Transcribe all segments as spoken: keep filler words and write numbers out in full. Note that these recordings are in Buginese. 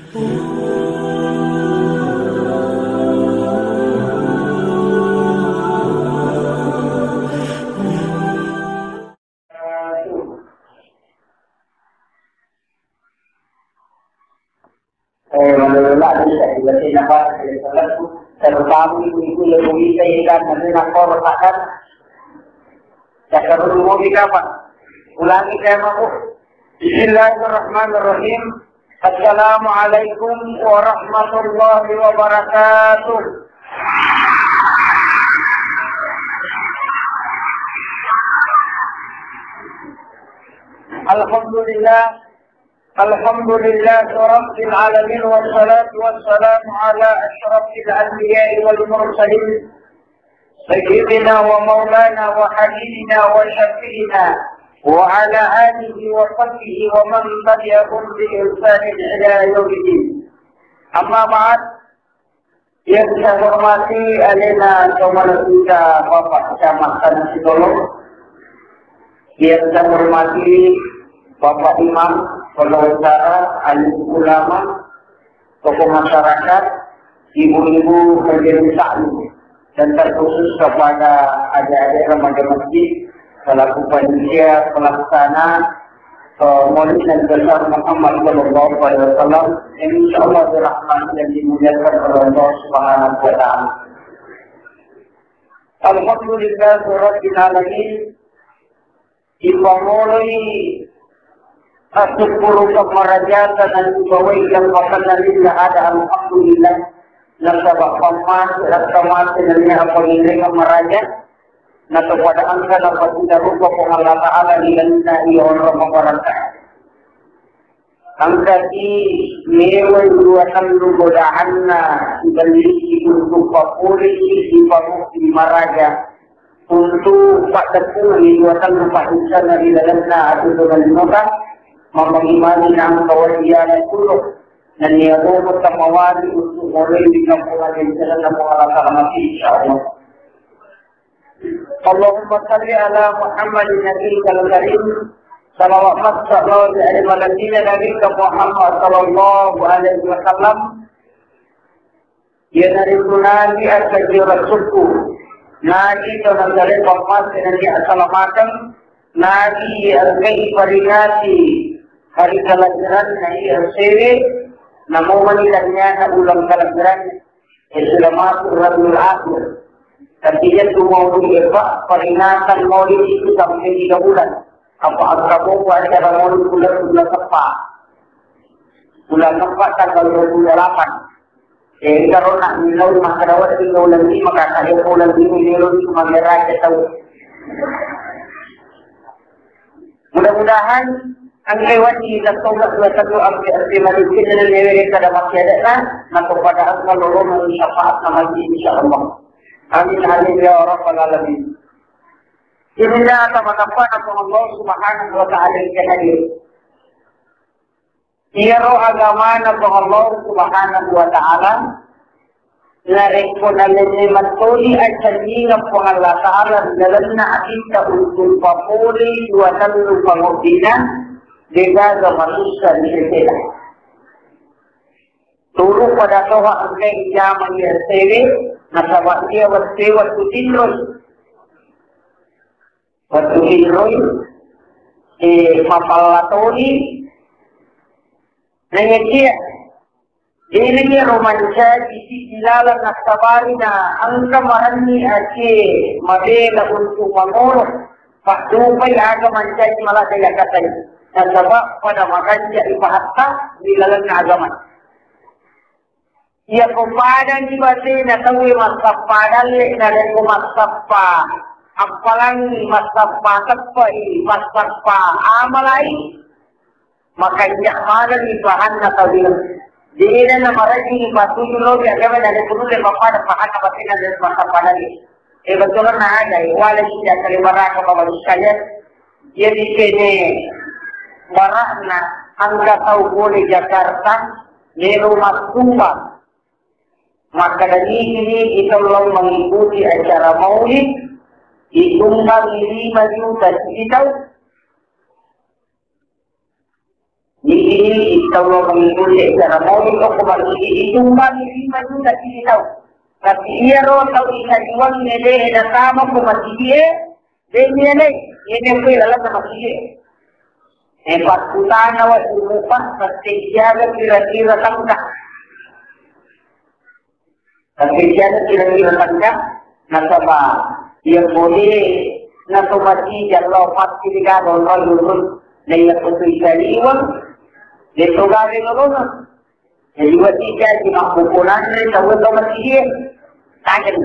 Eh, menurutlah bisa juga sih nampak dari salatku, terutama ibu-ibu yang bisa ikan nanti nak korok akan cakar dulu mau kita apa? Ulangi saya mau. Bismillahirrahmanirrahim. Assalamualaikum warahmatullahi wabarakatuh. Alhamdulillah. Alhamdulillahirabbil alamin, wassalatu wassalamu ala asyrafil anbiya'i wal mursalin, sayyidina wa maulana wa habibina wa syafi'ina wa ala alihi wa sahbihi wa man tabi'ahum bi ihsanin ila yaumiddin. Amma ba'd. Yang saya hormati alena Tomala kita Bapak Kecamatan Sitolo, yang saya hormati Bapak Imam, Pegawai Sara, alim ulama, tokoh masyarakat, ibu-ibu majelis taklim, dan terkhusus kepada adik-adik remaja masjid selaku panitia pelaksana, eh, Maulid Nabi Besar Muhammad Sallallahu Alaihi Wasallam. Insya Allah dirahmati dan dimuliakan oleh Allah Subhanahu wa Ta'ala. Alhamdulillah Rabbil Alamin. Ipamoloi asukkuruka marajata na ipawai lammakanna lilla ada alhamdulillah. Nasaba pammase akkamase nennia pangirengan maraja, natopada engka napasidarupa Puang Allah Ta'ala ri lalenna iya onrong mabarakka. Engkaki mewai dua tellu godaanna ibelliki untuk papoleki ipamobbi maraja. Untu paddeppungengngi dua tellu pahissanna ri lalenna atudu nalimota, mammangi-mangi na engka wajiyana tulo, nennia boko tammawali untu moloi ri kampong aja ri lalenna Puang Allah Ta'ala mati, insyaallah. Allahumma salli ala Muhammadin nabiyikal karim. Salawat massalawa ri alim alamin nabika Muhammad sallallahu alaihi wasallam. Iyanaritu nabi assajiorang sukku, nabi tau nasare pammase nani asalamakeng, nabi engkai paringati hari kalahiranna iya sewe, namo mani tanniana uleng kalahiranna, eh, sudah masuk Rabiul Akhir. Tapi iya tu maulid, eh, Pak, peringatan maulid itu sampai tiga bulan. Apa, apa, apa acara maulid bulan, bulan Sepa. Bulan Sepa tanggal dua puluh delapan. Jadi, karo nak minau makkeda wedding uleng lima, maka kaya uleng lima melo di cuma meraja tau. Mudah-mudahan engka wedding kita tobat dua satu ampe ampe malikin dan lewe kada masih ada nah, nah kepada engka lolongan syafaat nama insyaallah. Amin amin ya rabbal alamin. Jadi, ata matappa na Allah Subhanahu wa Ta'ala yang hadir. Iyaro agamana Puang Allah Subhanahu wa Ta'ala, narekko nalenne mattoni accenningeng Puang Allah Ta'ala ri lalenna atitta untuk papole dua tellu pangoddina, degaga masussa ri sesena. Turu pada toha engkai jamang iya sewe, nasaba iya wette wettu tinroi. Wettu tinroi, eh, mapallatoni, naiyakiya, de'na iyaro mancaji siji laleng nassabari na engka marenni acie mabela untu mangolo, paddupai aga mancaji maladde yakatai, nasaba pada makanjai pahatta ri lalenna agama. Iyako padani batena tauwe massappa dalle, narekko massappa appalangi, massappa teppai, massappa amalai, makanja manenni pahanna tauwe. De'na namarajing patuju lobi agama narekko nulle pappada pahanna batena dari massappa dalle. Eh, betulan na ada, eh, wala sida kali baraka Bapak Ibu sekalian. Iya di sini barakna engka tau pole Jakarta, melo massumba. Makkeda nigi-nigi tolong mengikuti acara maulid, disumbang lima juta sitau. Ini tau lo mengikuti cara mau itu kembali itu lima juta sini tau. Tapi iyaro tau isaliwang nede na sama ko masigi e, de' ni ele, ini ko lalang na masigi e. E, pakkutana wa umupa, pasti jaga kira-kira tangka. Tapi jaga kira-kira tangka, nasaba iya boleh, nato masigi jallo pasti digaga orang dulu. Na iya ko tu isaliwang, de' to gaga lolona. Jadi, wati jaji makkukulanre tau to masigi e. Tajeng.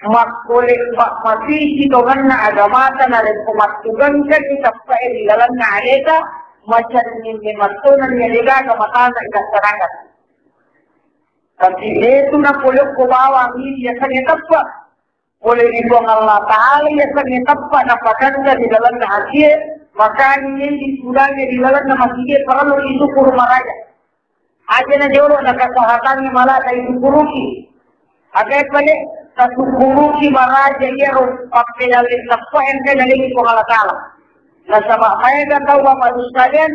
Makkole, ma-, mapiji tongenna agamata narekko mattugengka diteppe'e ri lalenna aleta, macenning memattonenni degaga matana ilaksanakan. Tapi detu napolokko bawang ini yasengnge teppe'. Pole ri Puang Allah Ta'ala, iya sengnge teppa napakanja ri lalenna hatie, makani iya disudangi ri lalenna masigie parellu isukuru maraja. Aja na jolo na kesehatangnge mala taisukuruki. Aga pale tasukkuruki maraja iyaro pappedalle teppa engka nalengi Puang Allah Ta'ala. Nasaba maega tau Bapak Ibu sekalian,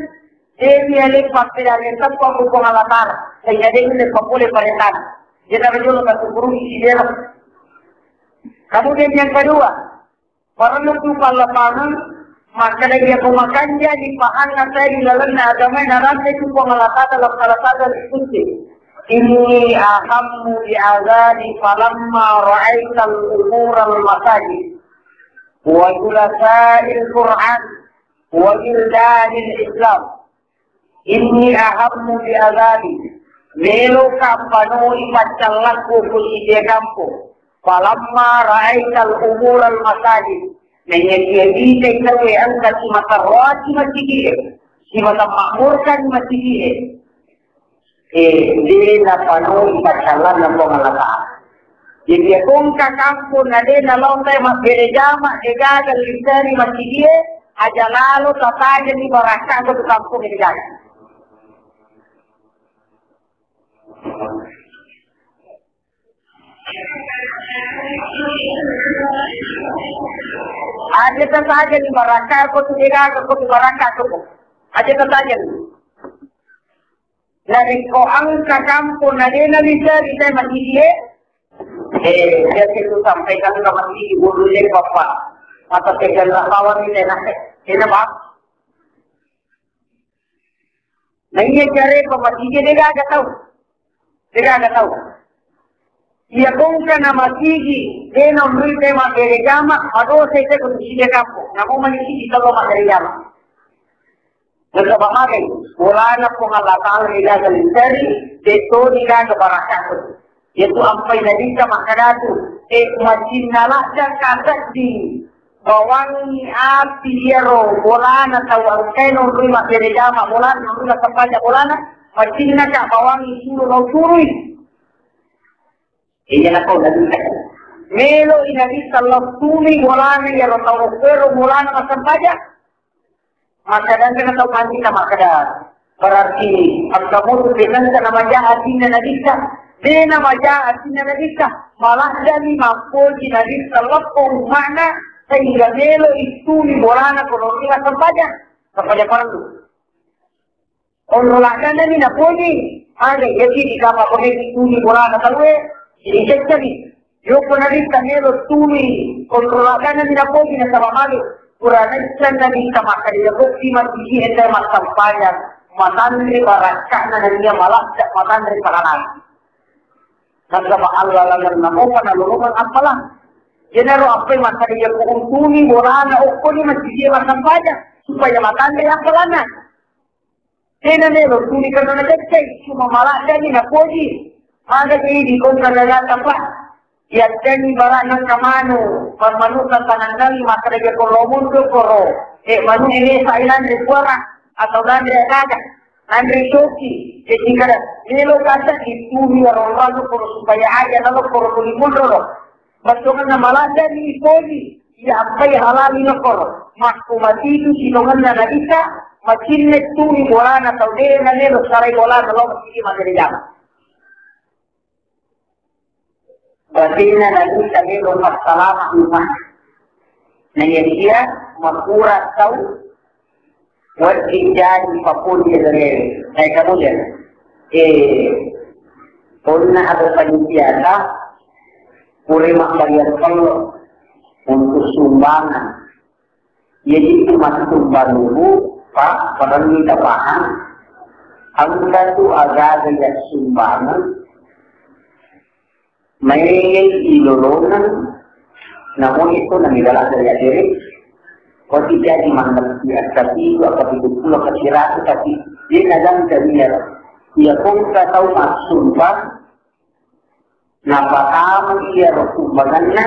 de'ni ale pappedalle teppa ku Puang Allah Ta'ala. Sehingga de'ni le papole parentana. Jena jolo tasukkuruki sidero. Kemudian yang kedua, parellu tu pallapangang makkeda iya ko makanja dipahanna tae ri lalenna agamae narante tu Puang Allah Ta'ala, Allah Ta'ala diskusi. Inni ahammu bi azani falamma ra'aital umural masajid wa julasa'il Qur'an wa wildanil Islam. Inni ahammu bi azabi, meloka panoi paccallakku ku sidie kampong. Falamma ra'aital umural masajid, naiyakia mitai tauwe engka simaterroaki masigie, simatemmakmurkan masigie. Eh, de napanoi paccallanna Puang Allah Ta'ala. Jadi, iya ko engka kampong na de nalao tae mabbere jama, degaga linteri masigie, aja lalo tatajeni barakka ko tu kampong degaga. Aja tatajeni barakka ko tu degaga ko tu barakka ko. Aja tatajeni. Narekko engka kampong na de nalinteri tae masigie, eh, biasa itu sampaikan ke masigi, bodoh deh, Bapak. Mata pegang lawan ini, enak, enak, Pak. Na iya care pa masigi degaga tau. Degaga tau. Iya ko engka na masigi, de naonroi tae mabbere jama, madosa ite ko tu sidie kampong. Namo mani sigi tello mabbere jama. Nasaba magai, bolana Puang Allah Ta'ala degaga linteri, de to degaga barakka. Iyatu ampai Nabitta makkadatu, eh, macinna ladda kasedding bawangi api iyaro bolana tau engkae naonroi mabbere jama bolana, naonroi massempajang bolana, macinnaka bawangi suro lao surui. Iya nako Nabitta. Meloi Nabitta lao surui bolana iyaro tau okkoero bolana massempajang. Makkadangkana tau panrita makkada, berarti engka motu petanta namaja atinna Nabitta. De namaja atinna Nabitta, maladdani mappoji Nabitta leppo umma'na sehingga melo ittumi bolana ko naonroi massempajang. Sempajang fardu. Onro laddanani napoji, aga iya sidi kapa ko melo ittumi bolana tauwe, sidi ceccani. Yoko Nabitta melo tuli, onro laddanani napoji nasaba magi. Pura naisseng Nabitta makkada iya ko pi masigi enda massempajang, matanre barakka'na nennia maladda matanre pahalana. Nasaba Allah laleng namopa nalolongeng appalang. Iyanaro appai makkada iya ko untumi bolana okkoni masigi massempajang supaya matanre appalanna. Tena melo tuli karena nadekkei, cuma maladdani napoji. Maga jadi kongka dagata, Pak. Yaddani barana kamanu, mamanu tanangangi makkada jako lomun dokoro. Eh, manu ini sainanre kuara atau nanre kaga. Nanre coki. Jadi kada melo kata dituli orang-orang koro supaya aja nalo koro tuli mundur. Bettuanna maladdani ipoji, iya ampai halali nokoro. Makku matitu sitongenna Nabitta, macinne tuli bolana tau de na melo sarai bolana lo masigi maggere jama. Batinna Nabitta melo passalama umat. Na iya dia makura tau Wedding jadi papun di dere. Eh, kamu ya. Eh, ponna ada panitia ta, pura mabbaliang tello untuk sumbangan. Jadi itu masuk sumbang dulu, Pak, padahal kita paham. Engka tu agaga ya sumbangan, main ilolongan, namun itu nang dalam dari akhir. Kau tidak di mana, ya, tapi itu apa itu pulau kesiratu, tapi dia nadang dari ya. Ya, kau tak tahu masuk sumbang, Napatamai iyaro sumbangenna,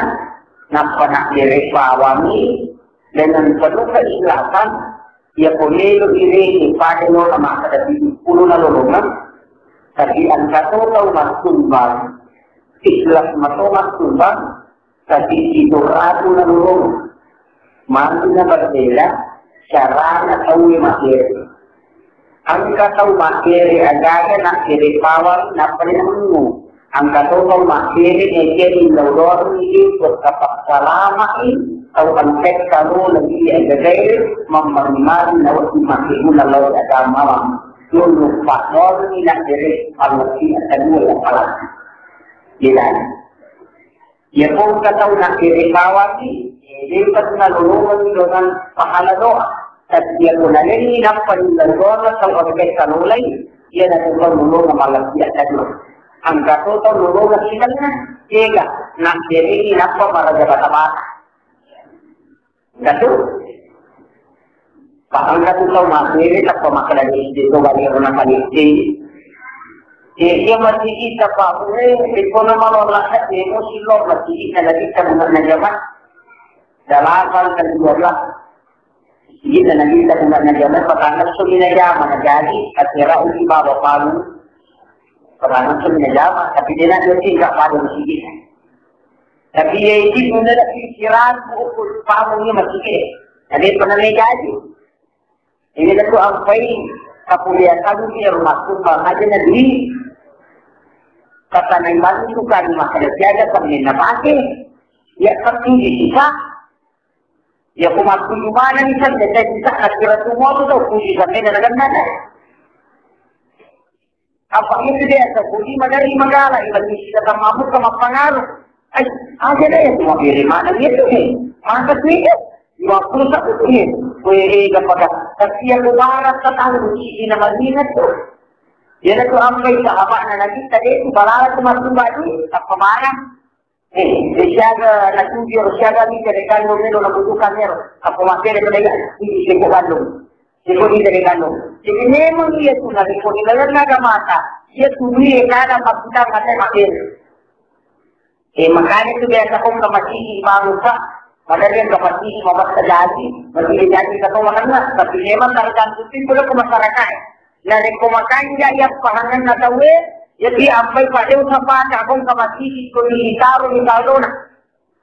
nappa nabbere pawangi dengan penuh keikhlasan, iya ko melo irege pada lona makkeda pitu pulo na lolongeng, tapi engka to tau massumbang, ikhlas mato massumbang, tapi pitu ratu na lolongeng. Magi na berbeda carana tauwe makkere. Engka tau makkere agaga nakkere pawang nappa de nemu. Engka to tau makkere neke ri laudoreng idi berkapaksalamai tau engka karo lagi agagae mammari-mari nawedding makkeguna lao ri agamawang. Nullu paddorengi nakkere pallessi kedua yang palang. Bedana. Iya pongka tau nakkere pawangi, eh, depa tu nalolongengi dengan pahala doa. Tapi iya ko nalengi nappa nilai doa tau engka kalolai, iya na tu tau lolongeng malebbi akkadua. Engka to tau lolongeng sisenna, kega, nakkerengi nappa maraja bata-bata. Datu, pahang datu tau makkere tappa makkeda di SD to bali rona kali SD. Eh, iya masigi tappa pure, eh, kono malola, eh, musi lo masigi na lagi tabunga na jama. Dalapan kali dua belas. Masigi na lagi tabunga na jama, patang sumi na jama, na jadi, akhirnya uji bawa palu. Patang sumi na jama, tapi dia nak jadi enggak pada masigi. Tapi iya idi guna na pikiranku, ukur pamungi masike. Ada pernah mai gaji. Ini tentu ampai kapuliakan di rumah sumpah aja nabi. Kata nai bani suka di makan siaga sambil na pakai. Ya tapi di sisa. Ya kumaku mana ni kan saya bisa kira tu mau tu puji sampai na kan mana. Apa itu dia sebut magari magala iban isi kata mabuk sama pengaruh. Ai, aja deh itu mau diri mana dia tuh nih. Maka sih ya, lima puluh satu tuh nih. Kue eh gak pada. Tapi yang lebaran kata lu isi nama Dina tuh. Dia tuh ampai sahabatnya Nabi tadi itu balala tuh masuk baju, tak pemarah. Eh, siaga natuju ero, siaga mi cedde kandung ero nabutuhkan ero. Apa makkeda to daya, ini seko kandung. Seko di cedde kandung. Jadi memang iya tu narekko di dalam agamata, iya tu dia kada maksudnya kata makkeda. Eh, makanya tu biasa kong ke masjid bangun, Pak. Padahal yang ke masjid mau baca jadi, masjid jadi kata mana, tapi memang tergantung tipe ke masyarakat. Narekko makanja iya pahanganna tauwe, jadi ampai padew sapata kong ka masigi ko ni taro ni saldona.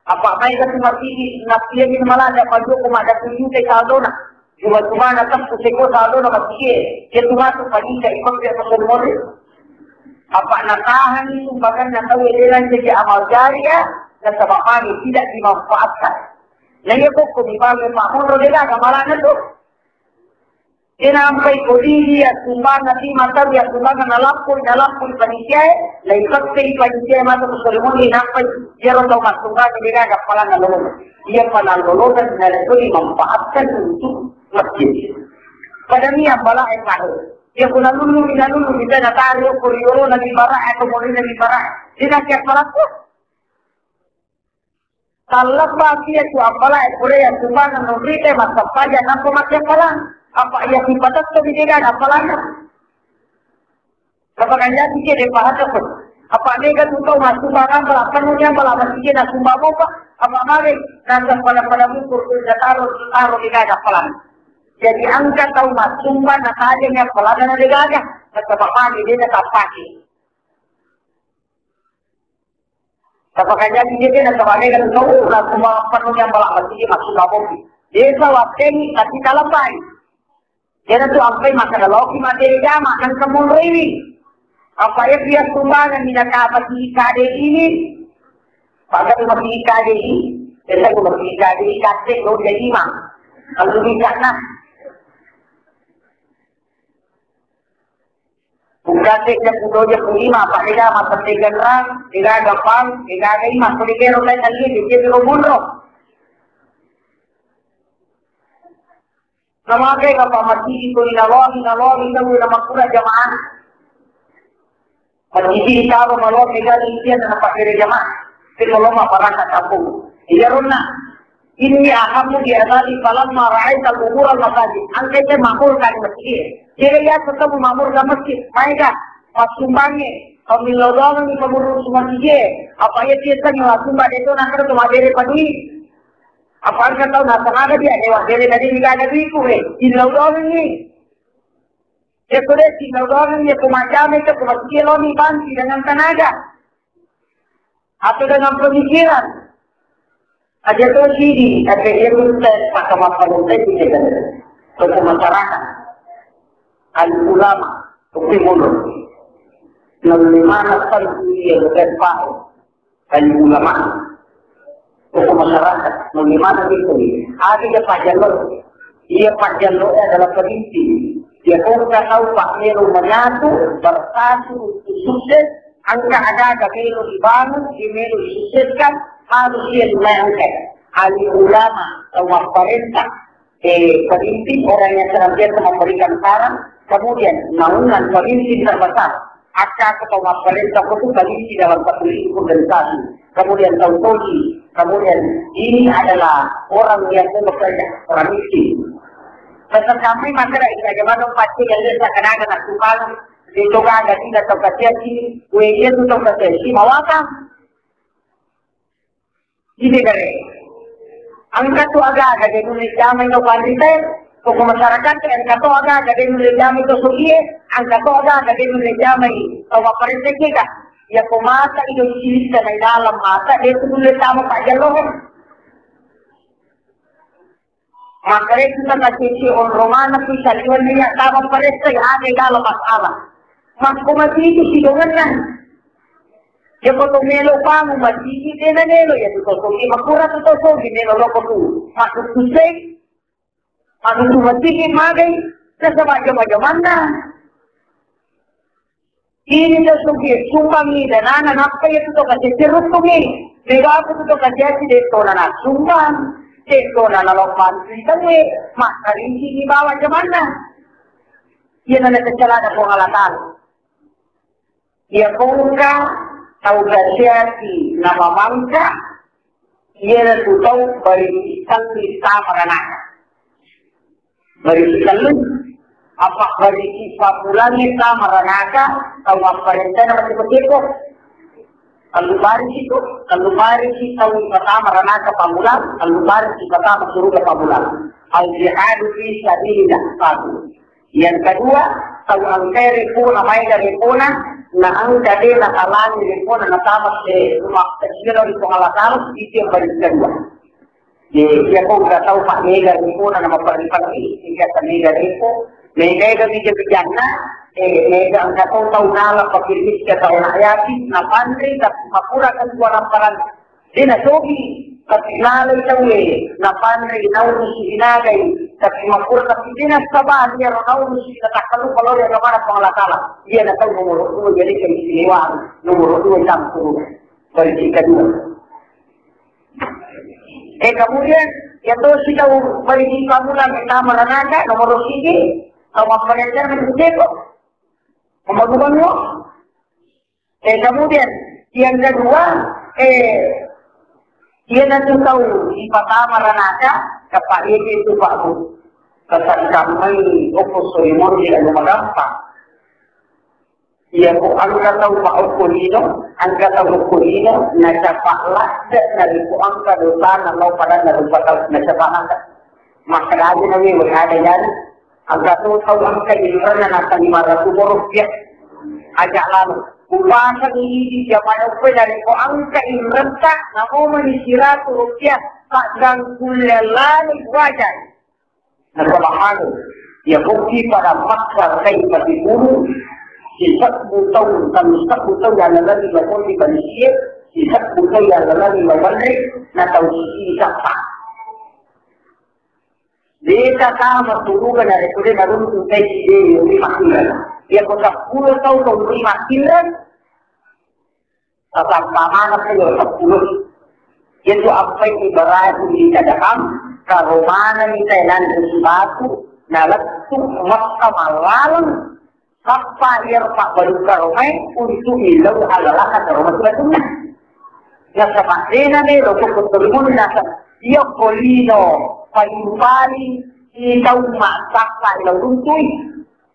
Apa mai ka tu masigi napiani malada pajuku mada tujuta saldona. Cuma-cuma na teppu seko saldona masigi. Iya tu matu panika imam dia pasal mode. Apa natahan itu bahkan na tauwe lelang jadi amal jariah, nasaba mani tidak dimanfaatkan. Nah iya kok ko dibangun makmur de gaga malana tu. Inampai ko didi assumbangeng, lima tau assumbangeng, nalappoi, nalappoi panitiae, naipessei panitiae matu ko seremoni, nampai iyaro tau massumbangeng de gaga appalanna lolongeng. Iya pa nallolongeng narekko dimanfaatkan untuk masjid. Pada mi abbalae pade. Iya ko nalulumi, nalulumi, tena tari okko ri olona mimbarae atau molina mimbarae. De naki appalakku. Tallebbaki iya tu appalae pura iya sumbangeng nonrite massappaja nappa matti appalang. Apa iya sipatetto di dega appalanna. Apa kan jadi ke de pahata pun. Apa mega tu tau massumbang ampala penuhnya ampala masih na sumbang apa? Apa mare nasa pada pada mukur tu taro taro di dega appalang. Jadi angka tau massumbang na tajeng appalang na de gaga. Nasaba mani de na tappaki. Tapakajaki jeke nasaba mega tu tau na kuma penuhnya ampala masigi massumbang bobbi. Desa watteni tapi talabbai. Jena tu ampai makkeda loki materi jama nang kemonroiwi. Apa ya pia sumbangan mina kapa si kade ini. Pada masigi kade ini. Desa ku masigi kade ini kate lo jadi imam. Kalau bisa nah. Bukan tega pudoja pulima, apa tega mata tega nerang, tega gampang, tega gaima, kuligero tega lie, tega biro bunro. Namagai bapak masjid itu inalori, inalori, tahu nama kura jamaah. Masjid ini tahu malu tega lie, nama pakere jamaah. Kita lama parang kampung. Iya rona. Inni ahammu bi azabi falamma ra'aital qubura masajid. Engka itu makmur kan masjid. Jadi ya tetap makmur kan masjid. Maega massumbangnya. Pamillau doang ni pengurus masjid. Apa ya dia kan yang sumbang itu nak kerja tu madere padui. Apa engka tau nasang aga dia dewa dere tadi ni gaga duiku he. Illau doang ni. Ya sudah illau doang ni aku macam itu aku masjid lo ni banti dengan tenaga. Atau dengan pemikiran. Aja to sidi, tapi iya tu tes pakai makan teh kita. Tokoh masyarakat, alim ulama, tokoh mundur. Lalu mana tentu iya tes pakai alim ulama, tokoh masyarakat. Lalu mana gitu ni? Ada dia pajalur. Iya, pajjallo'e adalah pemimpin. Iya, engka tau pak melo menyatu, bersatu untuk sukses, engka aga-aga melo dibangun, di melo disukseskan, harus iya dimainkan. Ahli ulama, tau mapparentah, eh, pemimpin, orang yang senantiasa memberikan saran, kemudian naungan pemimpin terbesar. Akka tau mapparentah itu polisi dalam satu organisasi. Kemudian tau toji. Kemudian ini adalah orang yang mau bekerja, orang miskin. Pesan kami maka dari kerja mana pasti yang dia seakan-akan nak tukang, dia juga ada tidak tau kasihan sih, kue dia tuh tau kasihan sih, mau apa? Sibegare. Engka tu aga-aga de nulle jamai to panrita, toko masyarakat, engka to aga-aga de nulle jamai to sogie, engka to aga-aga de nulle jamai to mapparentah kega. Iya ko mata ido cilitta nai dalam mata, de tu nulle tama pajjalloheng. Makanya kita kasih si onrongana tu saliwan dia tama paressa ya ada dalam masalah. Makko mati itu si dongenna. Iya ko to melo pamu masigi de na melo iya tu to sogi, makura tu to sogi melo loko tu. Masuk tu seng, masuk tu masigi magai, nasaba jama-jamanna. Ini to sogi, sumbang ni danana, nappa iya tu to kasih seruttungi. Mega aku tu to kasih aci de to na sumbang, de to na lo bantu itawe, makkarinci ni bawa jamanna. Iya na kecelakaan Puang Allah Ta'ala. Iya ko engka tau gaseati namamangka, iyanatu tau barisi salli tama ranaka. Barisi salli, apa barisi papulangi tama ranaka, tau mapparentana mati-mati ko. Tellu barisi ko, tellu barisi tau patama ranaka pamulang, tellu barisi patama suruga pamulang. Al jihadu fi sabilillah, satu. Yang kedua, tau engkai repona, maega repona, na engka de natalangi repona, natama se rumah kecil di Puang Allah Ta'ala, itu yang paling kedua. Jadi, iya ko engka tau pak mega repona, nama perli-perli, engka mega repo, mega ega bija-bijanna, eh, mega engka tau tau nala pakir miskin tau nak yatim, napanri, tapi makura kan dua lamparan. De nasogi, tapi nalai tauwe, napanrei, naurusi inagai, tapi makura, tapi de nasaba, iyaro naurusi natakkalu kalau dia kepada Puang Allah Ta'ala. Dia na tau nomor dua, jadi keistimewaan nomor dua campur. Bagi kedua. Eh, kemudian, ya terus kita bagi pamulang kita meranaka nomor sini, sama pengajar menjadi kok. Pembangunan. Eh, kemudian yang kedua, eh, iyanatu tau ipatama ranaka, kapang itu Pak Bu. Pesan kami, opo sori mori anu magampang. Iya ko engka tau pa okko lino, engka tau okko lino, nacapa ladde, narekko engka dosana lao padanna rupa tau, nacapa ladde. Makkeda aja nawe, weh, ada jari. Engka to tau engka inrenna nasa lima ratu rupiah. Aja lalo. Kupasang ini di zaman oppe dari ko engka inrenta, namo mani siratu rupiah, pagang kulle lalo wajar. Nasaba anu, iya bukti pada maksa kai pati guru, sisebbu tau, tau sisebbu tau yang lalani lamun di manusia, sisebbu tau yang lalani lawan na tau sisi sapa. Desa sama suruga narekko de naruntu kai si de yuri makkira. Iya ko seppulo tau tau lima kinreng, Tatappa maneng iyaro seppulo. Iyatu appai Ibrahim ri Kadahang, karomanani tae nanre sibatu, nalettu Mekka mallaleng, sappa iyaro pabbalu karomae untuk millau alalaka karoma sibatunna. Nasaba dena melo ko torimunna, iya ko lino paling-paling sitaung massappa ila uruntui.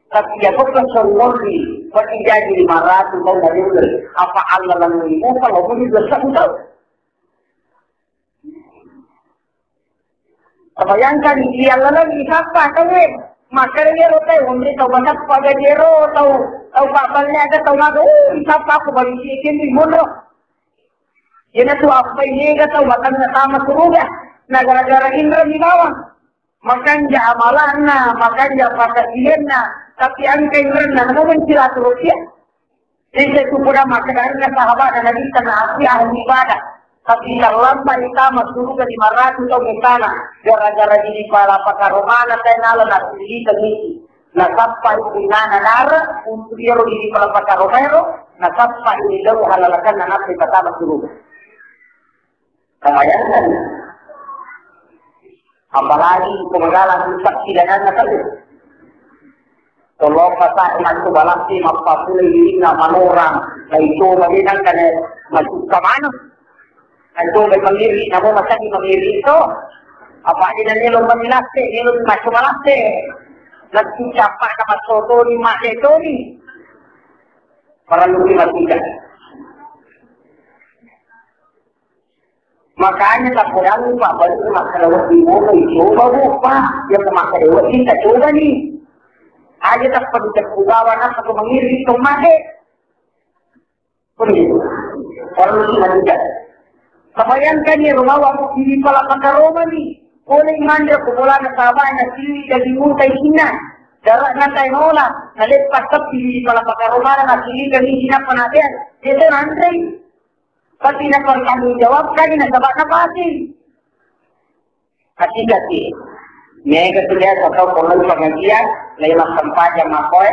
Tapi iya ko sori morri, berarti jadi lima ratus tahun dari udah. Apa Allah lalu lima kalau pun dua satu tahun. Bayangkan, iya lalu di sapa tahu eh. Maka dia lo tahu, umri tahu banyak pada jero, tahu, tahu pak balnya ada tahu naga, oh, di sapa aku baru si ikin di munro. Iyana tu apa ini tahu batangna tama suruga. Nah, gara-gara indra di bawah. Makanja amalanna, makanja pakasilenna, tapi engka inrenna, nawa mencilatu rupiah. Sisa tu pura makkedanna sahabatna Nabi tana api ahli ibadah. Tapi terlambat ditama suruga lima ratus tahun di sana. Gara-gara di pala pakaromana saya nala nasi di misi. Nasappa i punnana nara, untuk iyaro di pala pakaromero, nasappa i lau halalakanna nasi patama suruga. Kebayangkan. Apalagi pemegala saksi dan anak tadi. Tolong pasak masuk balap si mapapule dirinya manorang. Nah itu bagaimana kan masuk ke mana? Nah itu bagaimana mangiri, namun masih mangiri itu. Apa ini dan ini lo mangilase, ini lo masuk balap si. Nanti siapa nama soto ni mak itu ni. Para lebih masuk. Makanya tak kurang Pak, baru masalah waktu mau coba bu Pak, yang masalah waktu kita coba nih. Aja tak perlu terkubawa nak aku mengirim ke made. Perlu kita. Bayangkan ya rumah waktu di pala pakaroma nih. Boleh manja ke bola nasabana sini jadi mutai sina. Darah natai nola. Nalepas tapi di pala pakaroma nasi kami sina penadean. Itu nanti. Tapi napertanggungjawabkan nasaba napasi. Hati-hati. Mega tu dia atau perlu pengajian, lai massempajang makoe,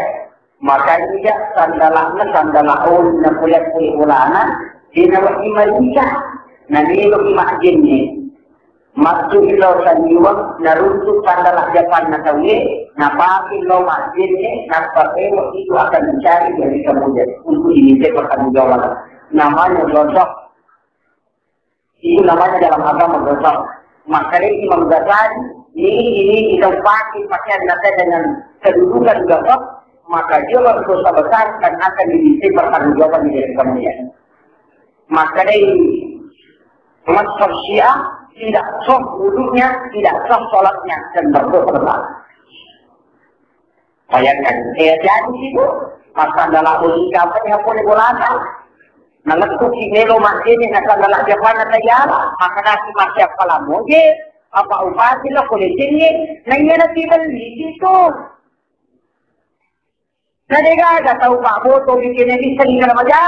makanja sandalakna sandala oli na kuliah kuliah ulana, dina wajib marisa, na melo ki majjenne. Mattu ilo saniwang naruntuk sandala japanna tauwe, napake lo majjenne, nappa temo itu akan dicari dari kemudian untuk diminta pertanggungjawaban. Namanya gosok. Itu namanya dalam agama gosok. Makanya Imam Ghazali, ini, ini kita pakai pakaian nata dengan kedudukan gosok, maka dia berdosa besar dan akan diminta pertanggungjawaban di hari kemudian. Maka dari mazhab Syiah tidak sah wudunya, tidak sah sholatnya dan berdosa besar. Bayangkan, eh, jadi itu masalah lagi apa yang boleh bolana. Nah, lettu ki melo masih ini, nah, sandala japanna tayala, maka nasi masih apa lamo je, apa upati lah boleh sini, nah, iya nanti beli itu. Nah, dia gak tahu Pak Boto bikin ini sering kena baca.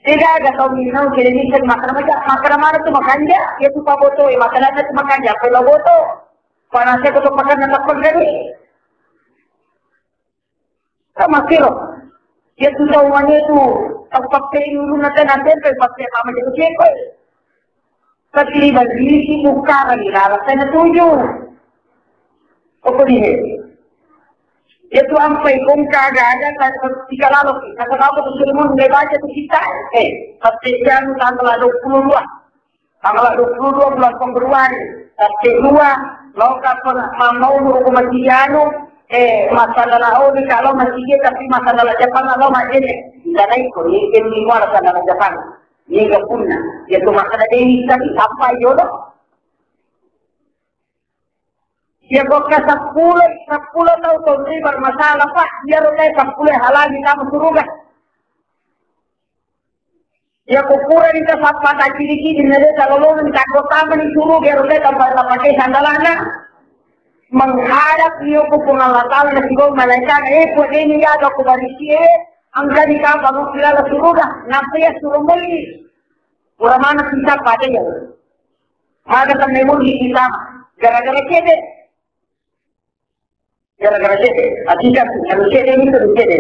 Degaga tau minau kede miseng makkeda maja, makkeda mana tu makanja, iya tu paboto e, makkeda tu makanja, apa lo boto. Panasnya koto makanna tappeng kede. Sama kiro. Iya tu tau mane tu, tau pappei ulunna tena tempe, pappei apa maja tu ceko. Tapi bagi si buka lagi, rara tena tuju. Apa dia? Iya tu ampai kongka aga-aga ta-, ta-, tiga lalo ki. Kata apa tu sudah mau mulai baca tu kita. Eh, tapi jam tanggal dua puluh dua. Tanggal dua puluh dua bulan Februari. Tapi dua, lo kapan ma-, mau hukum masih anu, eh, masalah lau di kalau masih dia, tapi masalah Jepang lo masih ni. Kita naik ko, ini, ini muara sana Jepang. Ini gak punna. Iya tu masalah dia, tapi apa jodoh? Iya, ko ka seppulo, seppulo tau tonri bermasalah, Pak. Iya, ro kae seppulo halangi kamu suruga. Iya, ko pura ni ta sappa ta ciri-ciri, nede ta lolong, ta ko tama ni suruga, ro kae tanpa ta pakai sandalana. Menghadap iyo ku Puang Allah Ta'ala na sibawa malaikat, eh, ko ini ya, ko barisi, eh, angka di kapang, ko kilala suruga, napa ya suruh beli. Pura mana kita pada ya. Maka sampai murni kita, gara-gara cedek. Gara-gara cedde, hakika tu, harus cedde ni, harus cedde.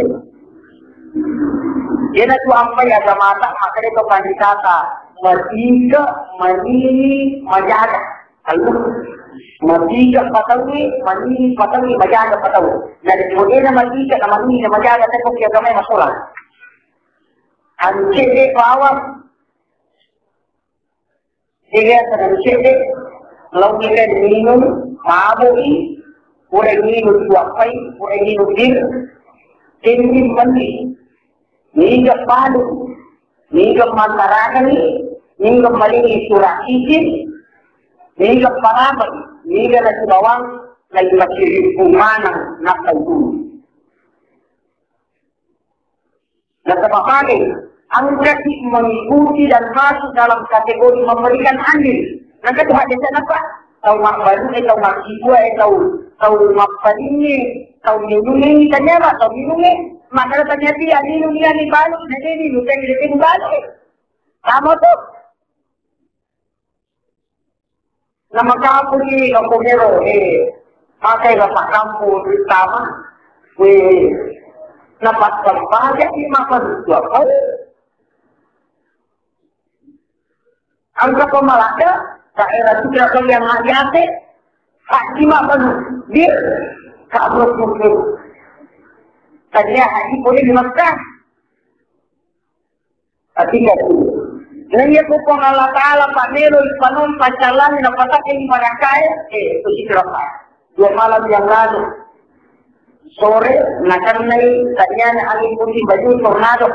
Iyanatu ampai agamata, makanya to panditata, matika, manini, majaga. Allu. Matika patawi, manini patawi, majaga patawi. Nah, dari modena matika, na manini, na majaga, tapi kok agama masalah. Anu cedde bawang. Jadi, asa anu cedde, launi kan minum, mabui, pura minum tuappai, pura minum bir, kendi mandi, niga palu, niga mantarangani, niga malingi surah izin, niga parabai, niga nasi bawang, lagi masih manang, nakal dulu. Nasaba pale, engkaki mengikuti dan masuk dalam kategori memberikan andil. Engka tu hadisna, Pak? Tau mabbalu e, tau makkibua e, tau, tau mappalingnge, tau minungnge, tanya, Pak, tau minungnge. Maka tanya dia, minung iya ni balu, na deni, lu tanya dia balu. Sama tu. Namakapuni okko mero, eh, makai bapak kampung terutama, eh, napassempajang di makan dua kali. Angka pemalada, daerah sudah kau yang ngajate, haji makan, dia, kamu kumpul. Tanya haji boleh di Mekah. Atika tu. Na iya ko Puang Allah Ta'ala pamelo ipanon paccallang na patakeng barakae, eh, itu si celaka. Dua malam yang lalu, sore, nakennai tanyana angin puting beliung tornado.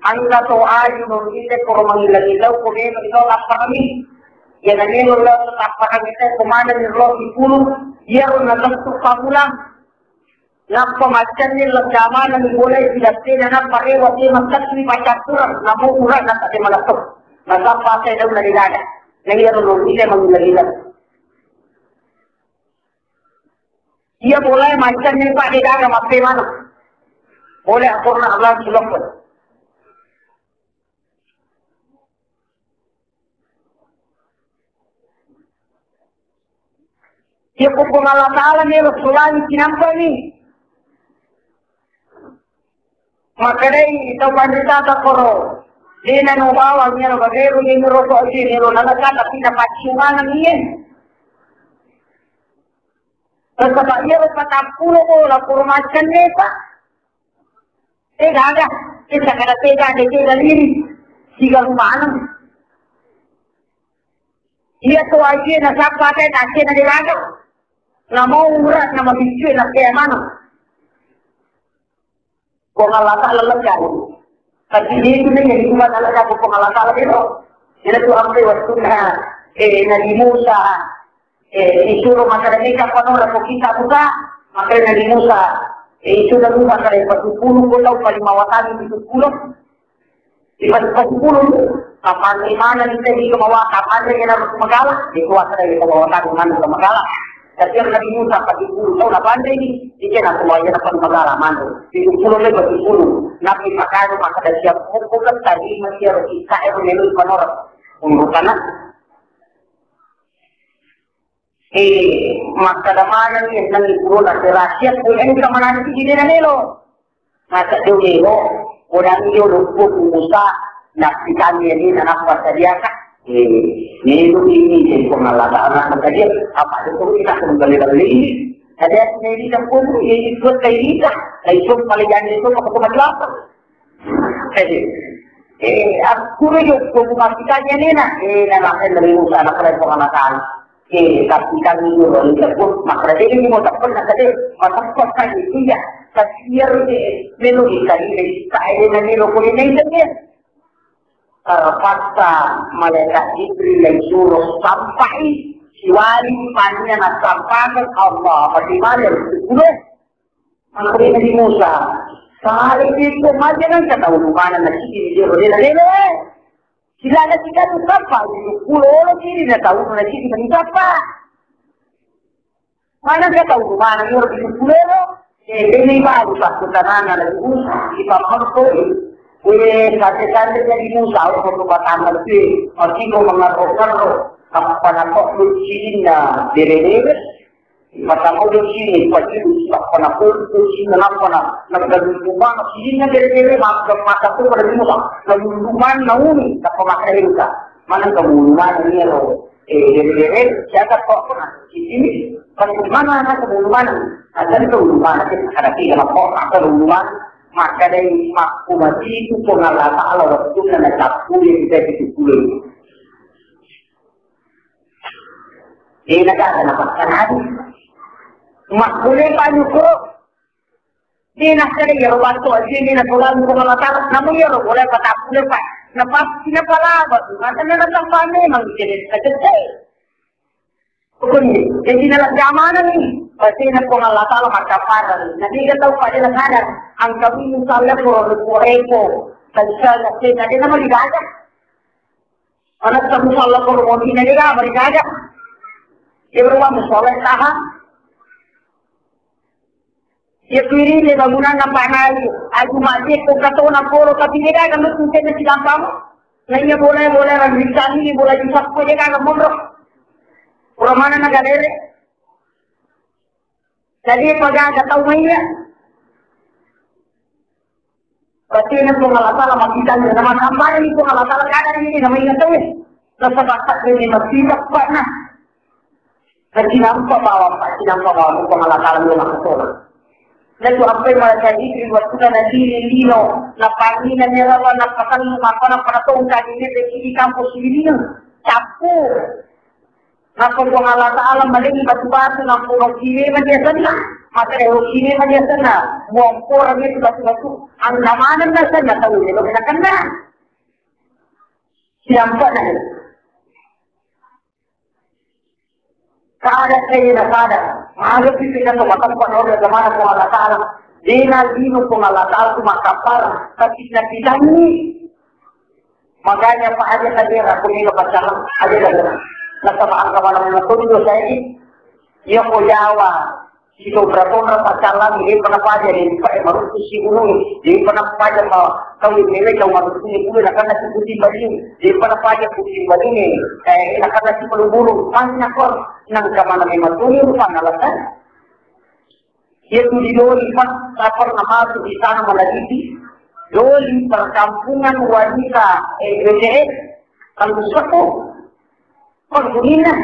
Angka to aju non ite koro mangillang-illau ko melo ino tappakami. Iya na melo lo tappakami te ko maneng lo sipulung, iya ro na tentu pamulang. Nappa maccanni ledda maneng bola sidattena, nappa rewa de makkatui pacatturang, namo urang nakkade maletto. Nasappa sai daunna de gaga. Na iyaro lolite mangileng-ileng. Iya bola maccanni pa de gaga mappe maneng. Bola akorna Allah sulokko. Iya ko Puang Allah Ta'ala melo solani cinampani. Makkedai tau panritata koro, dena no bawang melo bagero, dena rokok aja melo naleka, tapi napacciu maneng iye. Nasaba iyaro patappulo bola pura maccanne, Pak. Tega aga, tega kada tega, de tega liri, sigalu maneng. Iya to aje nasappa te tace na de gaga. Namo urang na mabiccue na kea maneng. Puang Allah Ta'ala lega. Tapi dia itu nih yang dibuat Allah Ta'ala, Puang Allah Ta'ala itu. Dia tuh ampe wettunna, eh, Nabi Musa, eh, disuro makkeda, "Mega panora ko kita buka." Makkeda Nabi Musa, eh, itu Nabi Musa kada patupulung ko tau, paling mawatang itu sepuluh. Di pas-, patupulung, kapan imana ni tadi ke bawah, kapan dia kena magala, di kuasa dari bawah tadi mana ke magala. Tapi yang Nabi Musa patupulung tau napanre ni, dia kena semuanya dapat magala mana. Di sepuluh le patupulung, Nabi makan, makkeda siap pokok tadi masih harus kita yang menurut menurut. Menurut sana, Eh, makkeda manenni, nangi purona, rahasia, ko engka mananti di dena melo. Masa de melo, kodang io loppo ku Musa, nappitanni alena nappa sadiaka. Eh, melo ini jadi pengalaman anak tadi, apa itu kita kembali lagi. Ada yang ini kampung, ini buat kayak kita. Kayak itu paling jangan itu, apa? Eh, eh, akkuro jokko mumakkitanya nena, eh, nanakke Nabi Musa, nakkeda Puang Allah Ta'ala. Eh, tapi kami dulu, ini pun, makkeda ini mau teppel, nakkeda, mateppa kan itu ya, kasiar, eh, melo di tadi, eh, tak ada yang melo kulit itu ya. Terpaksa malaikat Jibril yang suruh sampai, siwali pannya nak sampaikan Allah, mati mana itu. Makkeda Nabi Musa, "Sala iko maja nangka tau rumana na cidi di jero dena lele. Silana tiga tu kappa, seppulo olo cidi na tau na cidi mani kappa. Mana ka tau rumana ero di seppulo olo?" Eh, ini baru takkutanana Nabi Musa, di pamakko. Eh, kate-kate Nabi Musa, oh, kok patama tu, arti ko mengarro-ngarro, apa nak kok lucinna dere-dere? Mata mau di sini, pasti apa nak foto sini, apa nak nak gaduh rumah sini, dari dari mata mata tu pada rumah, lalu rumah nauni apa mata itu, mana kamu rumah ini lo, eh, dari dari siapa kok pernah di sini, mana mana kamu rumah, ada kamu rumah, ada tidak kok, apa rumah, maka dari makku mati itu pengalata Allah waktu nak capu yang kita itu. Dé' nagaga napassanadi. Makkullé panyukuru. Dé' nakkeda iyaro battu ajéngngi nasolang Puang Allah Taala. Namun iyaro boleh patakkullé pa. Napasti napalaba. Matenna nasabba memang jadi kacedde. Kunni, jadi nala jamananni. Pasti na Puang Allah Taala makkapparengngi. Nabi ga tau pada sadar. Angka musalla ko repo-repo. Tadi saya nggak sih, tadi nama dibaca. Manessa musalla ko rumah dina de' gaga, bari gaga. Iya berumah musalla taha. Iya kuiri le bangunan nampak naik. Aju masjid ko katona polo, tapi de' gaga lu tuh jadi silampang. Nah iya boleh, boleh orang bisa ini, boleh bisa ko de' gaga mondok. Orang mana negara ini? Jadi pagaga tau maiya. Berarti ini Puang Allah Taala makkita, nama sampai ini Puang Allah Taala kada ini nama ingat tahu. Nasaba ini makkita, Pak, nah. Nacinampa bawang, Pak, cinampa bawang Puang Allah Taala dulu makkasona. Lalu apa yang malah jadi di waktu na di lino, napangina nerawa, napasan, apa, napatong tadi ini di kampus ini. Capu. Nappa Puang Allah Taala malengi batu-batu, nappa ro kiwe ma diasenna, maka ro kiwe ma diasenna, muampora itu batu-batu, angka maneng nasenna tau melo kena kena. Siampana. Kada saya na kada. Malu kita tu matempa ro zamana Puang Allah Taala. Dena lino Puang Allah Taala tu makapar, tapi kita ini Makanya, Pak, aja tadi aku ini pacalang, aja tadi. Nasaba angka mana memang dosa ini. Iya ko Jawa, si tondra-tondra pacalang, dia pernah paja, dia pernah marukku si gunung, dia pernah paja ma-, kau ini, kau marukku si gunung, nah, karena si putih baju, dia pernah paja putih baju ini, eh, nah, karena si bulu-bulu, masih nakon, nang kemana memang tuh, rupa alasan. Iya tu di Doli, Pak, saya pernah masuk di sana meneliti. Doli, perkampungan wanita, eh, B T S, kalau sepuh, penghuninya.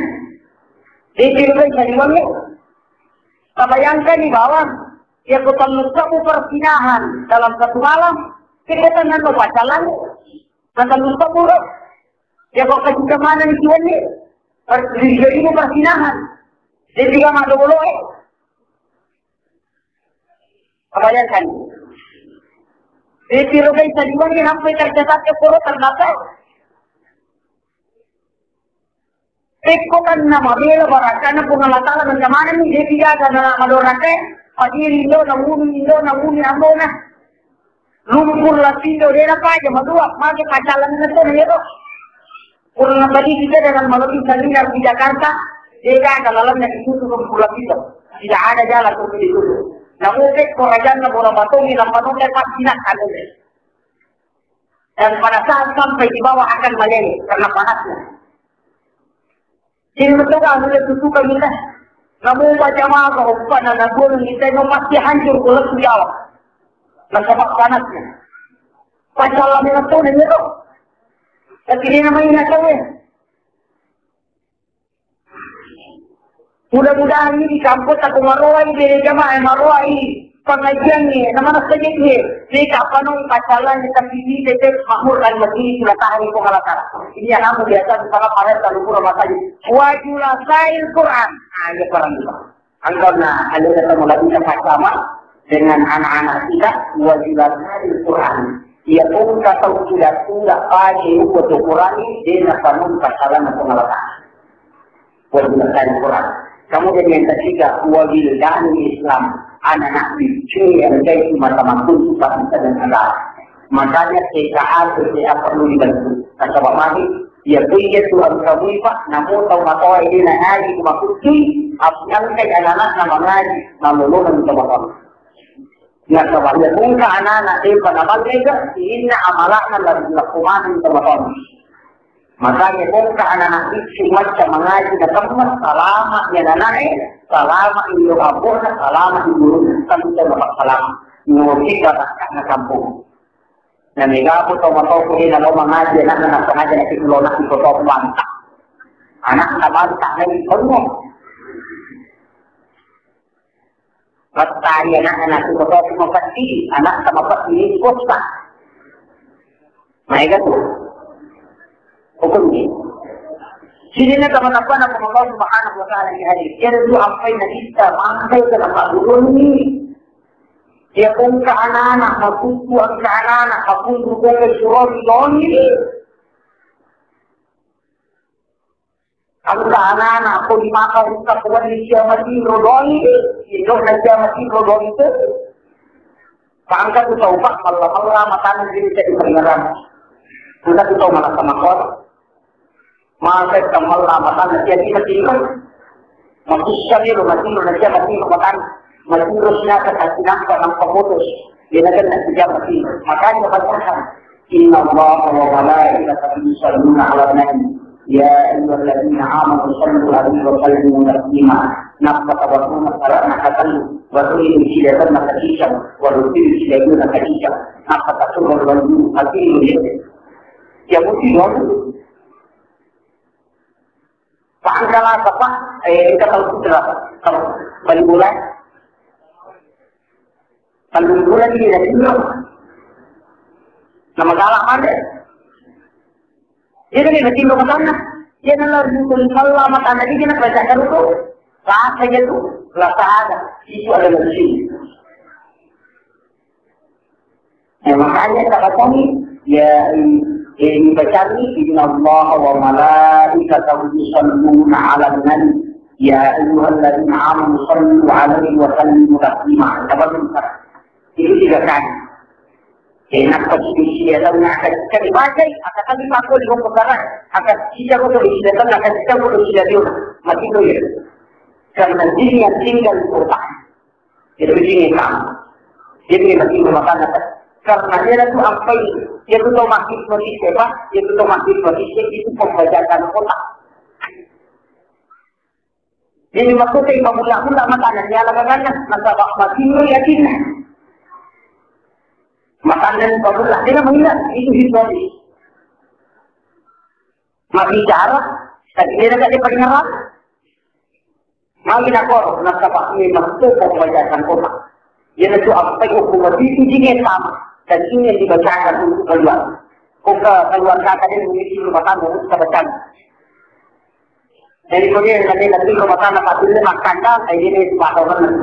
Di Cirebon, Sariwangi. Kita bayangkan di bawah, ya, kota Nusa, persinahan dalam satu malam, kita kan nggak pacaran. Kota Nusa, ya, kok kasih kemana nih, Ciwangi? Per-, di, di, ini persinahan. Jadi, tiga mah dulu, eh. Bayangkan. Di Cirebon, Sariwangi, sampai tercatat ke Puro, ternyata. Pekko kan nama bela barakana Puang Allah Taala, macam mana nih, dia tidak ada nama doraka, padiri indo, nawuni indo, nawuni ambona. Lumpur Lapindo, dena paja, madua, mage pacalan itu, ya, toh. Purna tadi kita dengan malam seminar di Jakarta, dia ada lalamnya ditutup Lumpur Lapindo. Tidak ada jalan untuk ditutup. Namun, korajana bola batongi, lampa nonton, pasti nak anu. Dan pada saat sampai di bawah akan meleleh karena panasnya. Jadi, betul kan, udah tutup kan kita. Namun, baca maka, umpana, nabuang kita, mau pasti hancur, kalau sudah. Nasaba panasnya. Pacalan itu, nih, itu. Tapi dia namanya nggak tahu, ya. Mudah-mudahan ini di kampung aku maroai, bere jamaah maroai pengajian nih, nama nasa jadi nih. Ini kapan dong pacalan, tapi ini tetap makmur dan begini sudah tahan itu kalau salah. Ini yang aku biasa di sana pada selalu kurang masanya. Wajulasail Quran. Ah, iya, Quran juga. Angkau na, ada ketemu lagi sama dengan anak-anak kita, wajulasail Quran. Ia pun kata sudah, sudah pagi, udah tu Quran ini, dia nak panun pacalan atau ngelakar. Wajib baca Al-Quran. Kemudian yang ketiga, wabil dan Islam. Anak-anak kecil yang saya cuma sama pun suka bisa dan salah. Makanya T K A, T K A perlu dibantu. Nasaba magi, ya, kuya Tuhan kamu, Pak, namun tahu matoa ini na ngaji, cuma kucing, apa yang kayak anak-anak nama ngaji, malu-malu sama kamu. Nasaba, ya, pun ke anak-anak, eh, pada balik ke, ini amalahnya lagi lakukan sama kamu. Makanya bongka anak-anak itu macam mengaji na tempat, salama ya anak-anak, salama indo abona, salama indo tanpa dapat salama. Ngopi barakna kampung. Na mega apa tau matau ko na lo mengaji anak na sengaja na kita lo nak ikut tau bantah. Anak na bantah na ikut. Mattari anak-anak tu kau tu mapatti, anak sama patti ni kosa. Maega tu. Hukum ni. Sini na sama apa nak Allah Subhanahu wa Taala di hari. Dia tu apa yang kita mampu dalam guru ni. Dia pun ke anak-anak, makuku ke anak-anak, makuku ke suruh ni. Engka anana ko dimaka engka ko wenni sia matinro doang, indokna sia matinro doang itu. Engka tu tau, Pak, malla-malla matana jadi jadi pengeran. Engka tu tau malah sama kor. Masa kita malla matana jadi matinro. Matinro, matinro, matinro, matinro, matinro, sinata kasi nampak, nampak putus. Dia nak kena tiga mati. Makanya bacakan, "Inna Allah wa malaikatahu yusalluna ala nabi. Ya ayyuhalladzina amanu sallu alaihi wa sallimu taslima." Napa tawaruna sarana katallu, warui sidatanna kadisang, waruti sidayuna kadisang. Napa tasurun wanju hatimu ya. Ya mesti dong. Pangkala apa? Eh, kita tahu sudah. Tahu. Bali bulan. Tellung bulan ni natinro. Nama galak mande. Jadi ni natinro matanna. Dia nala rukun sallah matanna dia nak baca karutu. Rasa je tu. Rasa ada. Itu adalah sini. Ya, makanya kita baca ni. Ya, ini baca ni. Inna Allah wa malaikatahu yusalluna ala nabi. Ya ayyuhalladzina amanu sallu alaihi wa sallimu taslima. Kita baca. Itu tiga kali. Jadi, nappa sisi dia tahu nak akan kita dibaca, akan kami pakai di hukum barat, akan kita bodoh di sini, akan kita bodoh di sini, mati tu ya. Karena jin yang tinggal di kota. Itu jin yang sama. Jadi, mati rumah tangga. Karena dia tu apa ini? Dia tu tahu masih mati siapa? Dia tu tahu masih mati siapa? Itu pembajakan kota. Jadi, waktu saya pemula-mula makanan, ya, lakangannya, nasaba matinro yakinna. Makanan pemula, dia mengingat, itu situasi. Mabicara, tapi dia dekat dia paling ngerang. Magi nakoro, nasaba memang tu pembajakan kota. Iyanatu ampai hukum itu jingnya sama, dan ini yang dibacakan untuk keluar. Kok keluar kata dia memiliki rumah tangga, kita baca. Jadi, kemudian nanti, nanti rumah tangga tak boleh makan dah, kayak gini, itu bakal benar.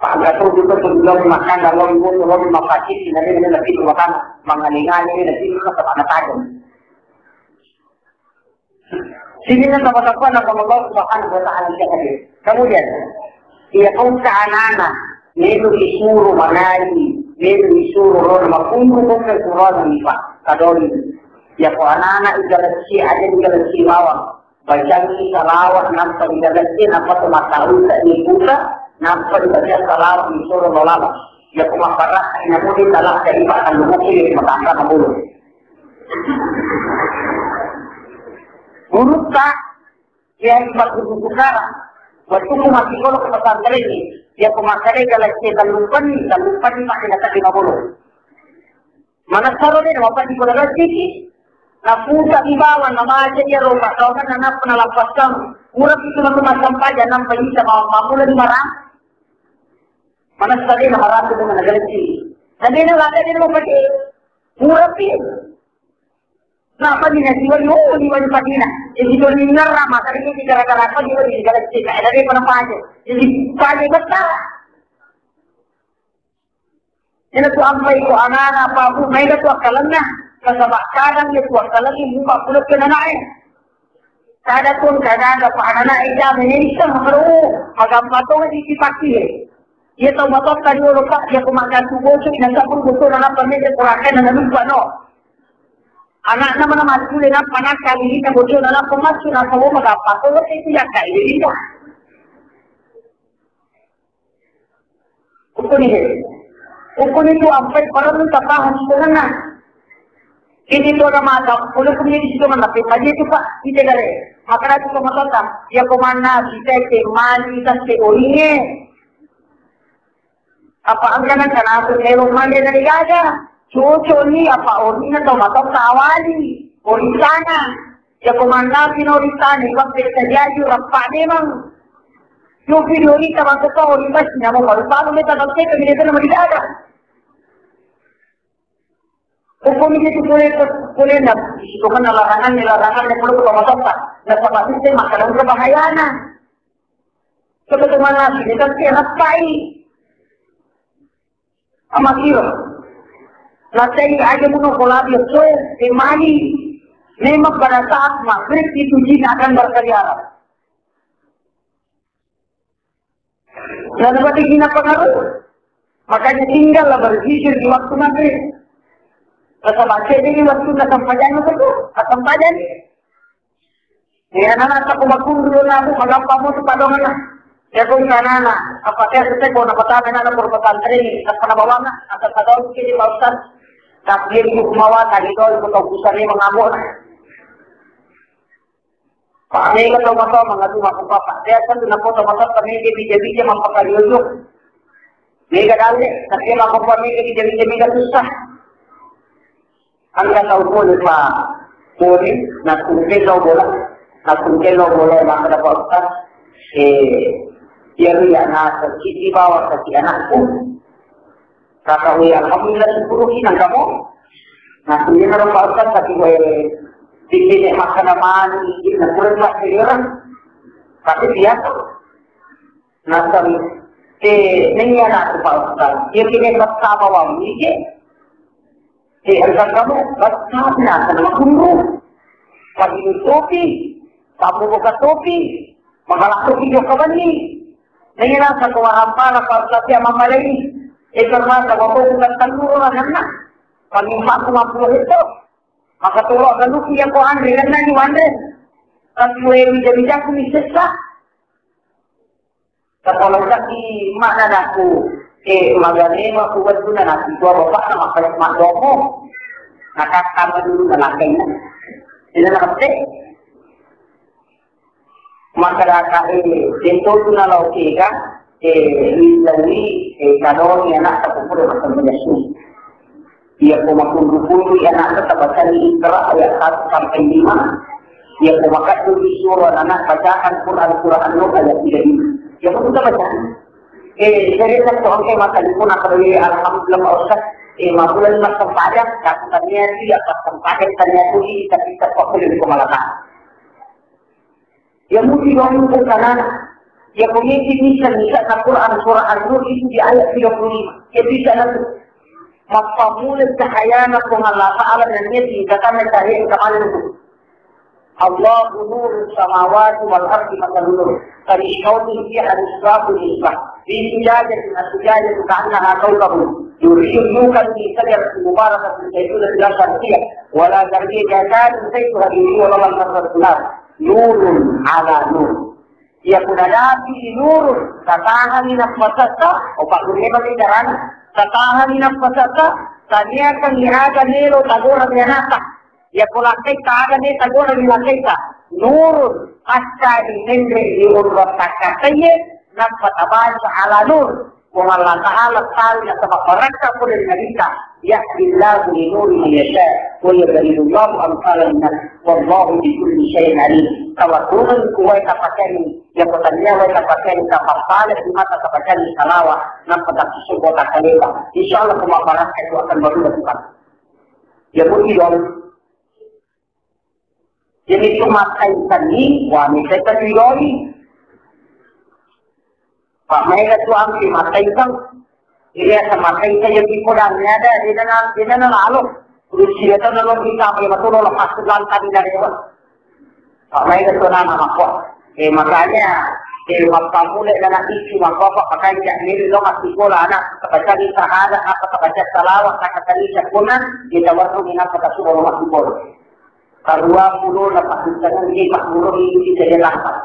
Pak Gatot juga sebelum makan, kalau ibu turun rumah sakit, nanti, nanti, nanti rumah tangga, mengaling-aling, nanti, nanti, nanti, Sini kan sama-sama nak Allah Subhanahu wa Ta'ala yang hadir. Kemudian, iya kau ke anak-anak, melu disuruh mengaji, melu disuruh roh makundu kau ke surau ni, Pak. Kadori. Ya kau anak-anak igalasi, aja igalasi bawang. Baca ni salawat, nampak igalasi, nampak tu mata uta ni buka, nampak dibaca salawat, disuruh lolama. Ya kau maparah, namun di dalam dari Pak, kalau mungkin matangka mabulu. Gurutta, iya, magguru sekarang. Waktu ku masih pondok pesantren ni, iya, ku makkeda galacce tellumpenni, tellumpenni masih datang lima puluh. Mana saro deh, apa di bola rezeki? Naputa di bawah, nama aja dia roba, kau kan anak pernah lapaskan. Murah itu nama masam paja, nampak bisa mau mamula di marah. Mana saro deh, nama ratu dengan rezeki. Tapi ini lada dia mau pergi. Murah sih. Napa ni nasiwali, oh, liwali padina. Jadi, to ni ngarra, maka ini gara-gara apa liwali, gara-gara cita, ada dia pernah paje. Jadi, paje betul. Ini tu ampai ko anak-anak apa, Bu, maega tu akkalenna. Nasaba kadang dia tu akkalenna, muka pulut ke anak-anak, eh. Kada pun, kada ada pa anak-anak, eh, jangan ini kan, oh, agak matong di sipati, eh. Iya tau matotta riolo, Pak, iya ko maggantu bocok, nasaba botona nappa mede ko rakkana nalupa, no. Anakna mana maccule nappa nakka lilita bocona nappa massu, nasaba magappa ko itu yakka lilita. Ukkuni he. Ukkuni tu ampai parellu tapahang sebenarnya. Ini tu ada mata, boleh punya di situ mana? Tapi tadi itu, Pak, kita gare. Maka itu sama kota, ya, komanna, kita cek mani, kita cek oringe. Apa engka na kana aku melo mande dari gaga? Cocok ni apa orinna tau matotta awali. Orisana. Ya komanna pino orisana, iwak pesta jaju, rappa memang. Yo video rita matotta orin pasti namo baru-baru meta tau teka, mene tena mani gaga. Hukum itu boleh, boleh na, itu kan larangan, larangan yang perlu kita matotta. Nasaba itu makanan berbahayana. Sebagaimana kita sih, rappai. Amakiro. Nasai aja muno kolabi, so, emani. Memang pada saat maghrib itu jin akan berkeliaran. Nah, berarti jin pengaruh. Makanya tinggallah berzikir di waktu maghrib. Nasaba cedde ni waktu na sempajang itu, sempajang. Ya, anak-anak, aku bakun dulu, aku magappa mutu padongan. Ya, aku sana, apa saya sesuai kau dapat anak-anak, aku dapat pesantren ni, tak pernah bawa anak, asal pada orang kiri, Pak Ustaz. Tapi dia di rumah, tadi kau ikut kau pusat ni mengamuk. Pak, mega tau matoa mangatu mappa, Pak. Biasa tu nappa tau matoa, mega bija-bija mappakariojok. Mega dalle, tapi mappa mega bija-bija mega susah. Engka tau pole, Pak. Pole, nakkungke lao bola. Nakkungke lao bola, maka dapat Ustaz. Eh, iya, iya, na, siti bawa, siti anakku. Kaka we, alhamdulillah, syukur ki nang kamu. Nah, ini kalau Pak Ustaz tadi we, di sini makan mani, di sini kurang lah, orang. Tapi biasa. Nah, kan, eh, ini anak Pak Ustaz. Dia kini bersama wami, eh, enggak kamu, bersama, sama guru. Pagi topi, kamu buka topi, makalakko video kawan ni. Nengena satu warampana Pak Ustaz ya mamalai. Eka mata waktu bukan tanuru anakna. Kami mampu mampu itu. Maka tolong kaluki ya ko anre, kan nani wanre. Tapi we bija-bijaku ni sessa. Kalau kaki mana naku, eh, magane maku wettu na nasi tua bapak na makai madomo. Nakakka dulu na nakai. Tidak ngerti. Masyarakat, eh, tentu tu na lao kega, eh, rilaui, eh, kadoni anak tak boleh makan benda. Iya, ko makunru-kunru anak tak baca ni Iqra ayat satu sampai lima. Iya, ko makaddu disuruh anak bacakan Quran surah An-Nur ayat tiga ini. Ya, ko kita baca. Eh, saya lihat tu angkai mata di pun akan, eh, alhamdulillah, Pak Ustaz. Eh, mabulan mas sempajang, tak tanya tidak pas sempajang, tanya tu ini, tapi tak boleh di kemalakan. Ya mesti bangun ke sana. Ya komisi bisa, bisa Al-Quran surah An-Nur itu di ayat tiga puluh lima. Ya bisa na tu. Mappamula cahayana Puang Allah Ta'ala dan dia tingkatan cahaya kemarin tu. Allahu nuru samawati wal ardi masalun nur. Kami syautin fiha misbahun misbah. Fi zujajatin az-zujajatu ka'annaha kawkabun. Duriyun yuqadu min shajaratin mubarakatin zaitunatin la sharqiyah. Wala gharbiyyah yakadu zaituha yudhi'u walau lam tamsashu nar. Nurun ala nur. Iya puna dapi nurun, tatahani nappasetta, opa gurena mani carana, tatahani nappasetta, taniakan aga melo tagora ri anakta. Iya ko lakkaita aga ne tagora ri lakkaita. Nurun, pacca ri menre ri onrong takkataiye, nappa tabaca ala nur. Puang Allah Ta'ala tali nasaba barakka pole ri Nabitta, yahdillahu li nurihi man yasha, wa yadribullahu amsala linnas, wallahu bikulli syai'in alim. Tawaturun ku wae tapakeni, ya ko tania wae tapakeni, tapappale di mata tapakeni salawa, nampa takisuko takaleba. Insya Allah, kuma barakka itu akan baru lakukan. Ya, pun tidak. Jadi, itu mata ikan ini, wah, ini saya tak ridhoi. Pak, maega tu ampi mata ikan. Ini asa mata ikan yang di kodang ini ada, di dalam, di dalam lalu. Terus dia tahu lalu kita, apa yang betul, lepas tu lantai dari bawah. Pak, maega tu nama, Pak. Eh, makanya, eh, bapak mulai dan anak itu, maka Bapak pakai jak diri lo, masih sekolah anak, kebaca di sahada, apa kebaca salawat, kata tadi, sempurna, kita waktu ini, apa tak suruh masih sekolah. Karua pulo na pakkutangengngi makkuromi ri Kajalampang.